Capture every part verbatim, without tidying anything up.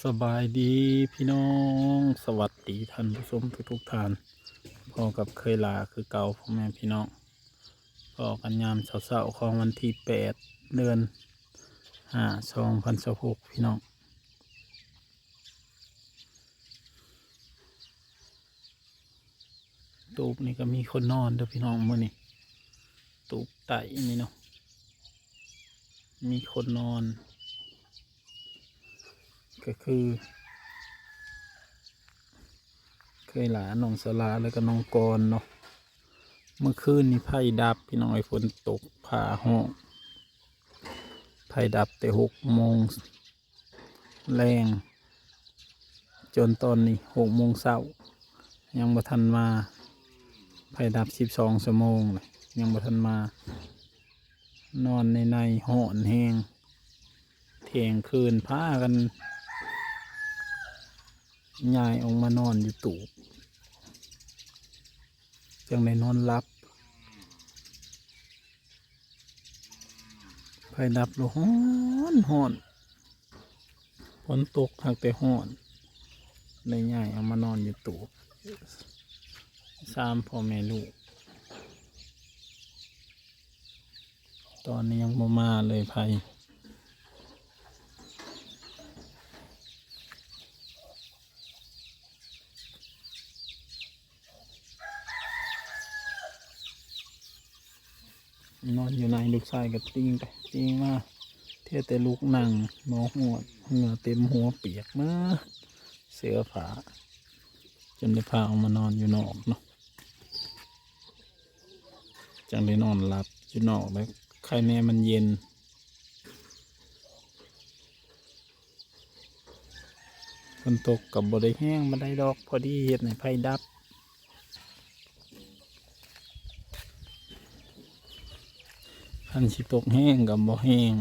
สบายดีพี่น้อง สวัสดีท่านผู้ชมทุกๆท่าน พ้อกับเคยหลาคือเก่าพ่อแม่พี่น้อง พ้อกันยามเช้าๆของวันที่แปด เดือนห้า สองพันยี่สิบหก พี่น้อง ตูบนี่ก็มีคนนอนเด้อพี่น้อง มื้อนี้ ตูบไต่นี่เนาะ มีคนนอน ก็คือ เคยหลา น้องสลา แล้วก็น้องกรณ์เนาะ เมื่อคืนนี้ไฟดับพี่น้อง ไอ้ฝนตก ฟ้าฮ้อง ไฟดับแต่หกโมงแลง จนตอนนี้หกโมงเช้า ยังบ่ทันมา ไฟดับสิบสองชั่วโมงเลย ยังบ่ทันมา นอนในในฮ้อนแฮง เที่ยงคืนพากันย้ายออกมานอนอยู่ตูบ จั่งได้นอนหลับ ไฟดับแล้วฮ้อนฮ้อน ฝนตกหากแต่ฮ้อน ได้ย้ายเอามานอนอยู่ตูบ สามพ่อแม่ลูก ตอนนี้ยังบ่มาเลยไฟ นอนอยู่ใน ลูกชายก็ติ่งไปติ่งมา เที่ยวแต่ลุกนั่ง หมอหวด เหงื่อเต็มหัวเปียกหมด เสื้อผ้า จนได้พาออกมานอนอยู่นอกเนาะ จั่งได้นอนหลับอยู่นอกแล้ว ไคแน่มันเย็น ฝนตกก็บ่ได้แฮงบ่ได้ดอก พอดีเฮ็ดให้ไฟดับ คันสิตกแฮงก็บ่แฮง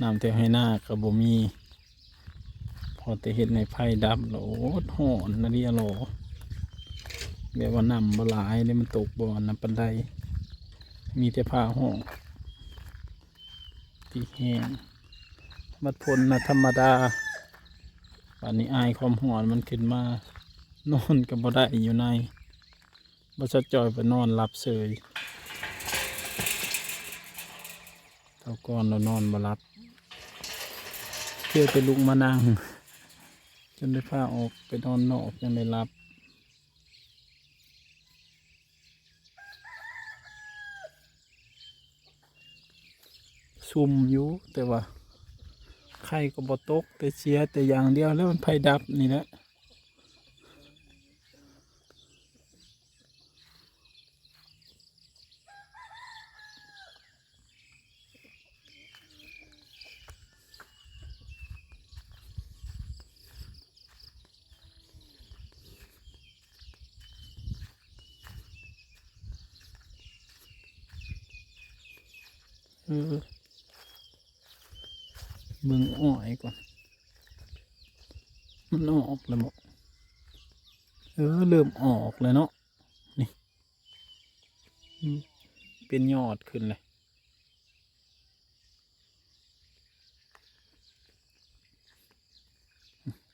น้ำแถวไฮ่นาก็บ่มี พอแต่เฮ็ดให้ไฟดับแล้ว โอ้ ฮ้อนนะเดียหรอ แบบว่าน้ำบ่หลายเด้ มันตกบ่อันนั้นปานใด มีแต่ฟ้าฮ้อง ที่แฮง บัดฝนน่ะธรรมดา บัดนี้อายความฮ้อนมันขึ้นมา นอนก็บ่ได้อยู่ใน บ่สะจ่อยไปนอนหลับเสย เท่าก่อนเรานอนบ่หลับ เที่ยวแต่ลุกมานั่ง จนได้พาออกไปนอนนอกจั่งได้หลับ ซุ่มอยู่ แต่ว่าไข่ก็บ่ตก แต่เสียแต่อย่างเดียวแล้วมันไฟดับนี่แหละ เออ เบิ่งอ้อยก่อน มันออกแล้วบ่ เออ เริ่มออกแล้วเนาะ นี่ อืม เป็นยอดขึ้นเลย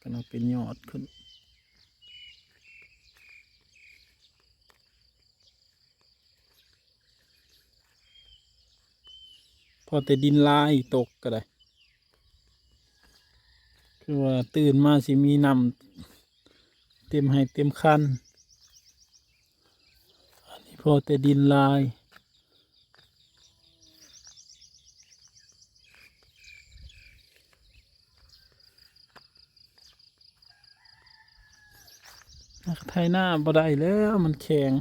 กำลังเป็นยอดขึ้น พอแต่ดินลายตกก็ได้ คือว่าตื่นมาสิมีน้ำเต็มไฮ่เต็มคัน อันนี้พอแต่ดินลาย ไถนาบ่ได้แล้วมันแข็ง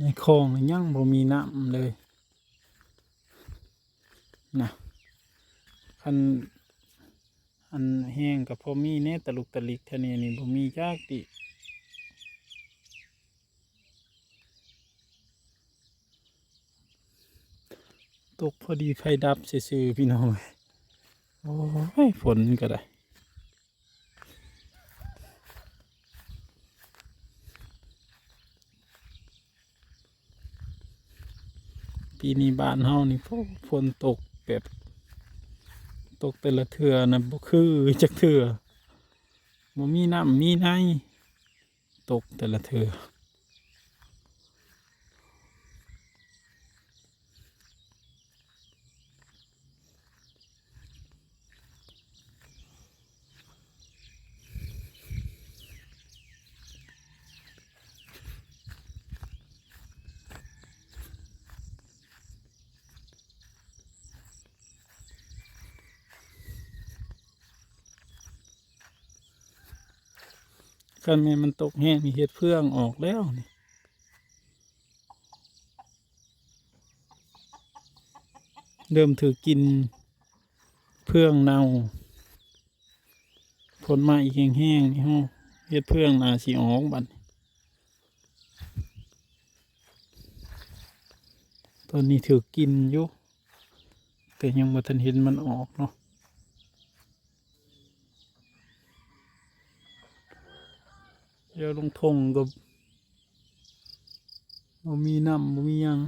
ในคลองนี่ยังบ่มีน้ำเลยนะ คัน อันแฮงก็พอมีแหน่ ตะลุกตะลิกแถวนี้นี่บ่มีจักติ ตกพอดีไฟดับซื่อๆ พี่น้องเอ้ย โอ้ย ฝนก็ได้ ปีนี้บ้านเฮานี่ โอ้ ฝนตกแบบ ตกแต่ละเทื่อนะ บ่คือจักเทื่อ บ่มีน้ำมีใน ตกแต่ละเทื่อ คันแม่นมันตกแฮงนี่ เห็ดเฟืองออกแล้วนี่ เริ่มถืกกลิ่นเฟืองเน่า ฝนมาอีกแฮงๆ นี่ เฮาเห็ดเฟืองน่าสิออกบัดนี้ ตอนนี้ถืกกลิ่นอยู่ แต่ยังบ่ทันเห็นมันออกเนาะ เดี๋ยวลงท่งก็บ่มีน้ำ บ่มีหยัง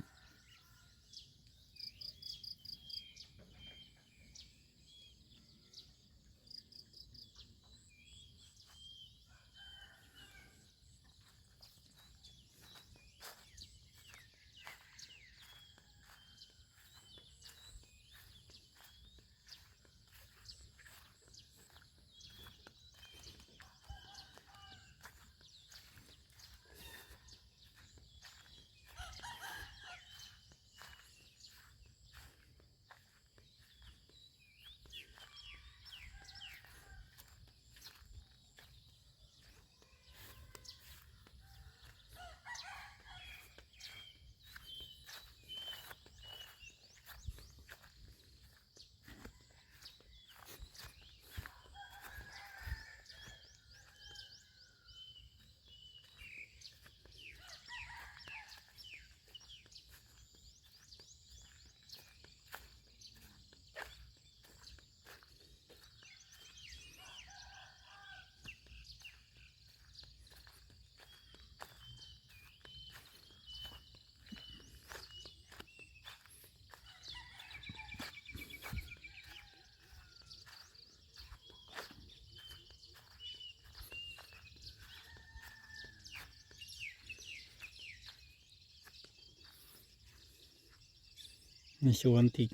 ในสวนที่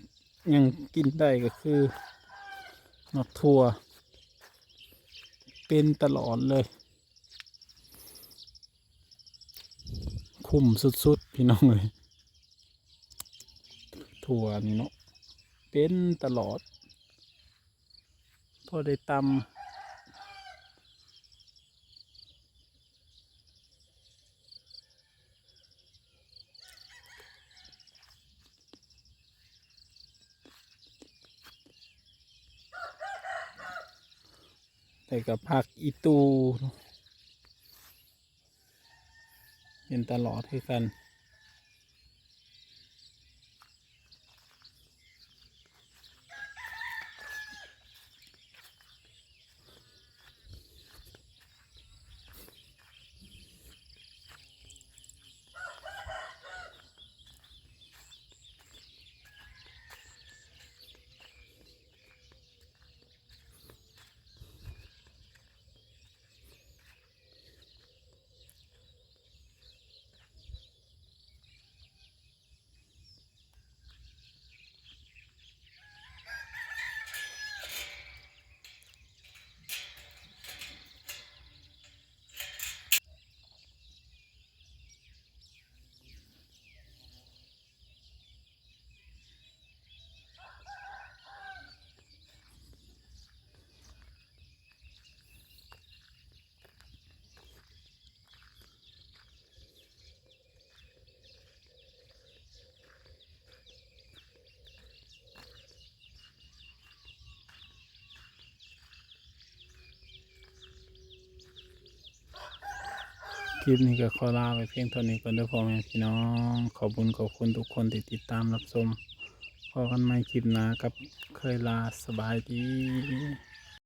ยังกินได้ก็คือหมากถั่ว เป็นตลอดเลย คุ้มสุดๆ พี่น้องเอ้ย ถั่วนี่เนาะ เป็นตลอด พอได้ตำ แล้วก็ผักอีตู่เนาะ เป็นตลอดคือกัน คลิปนี้ก็ขอลาไปเพียงเท่านี้ก่อนเด้อพ่อแม่พี่น้อง ขอบคุณขอบคุณทุกคนที่ติดตามรับชม พ้อกันใหม่คลิปหน้ากับเคยลา สบายดี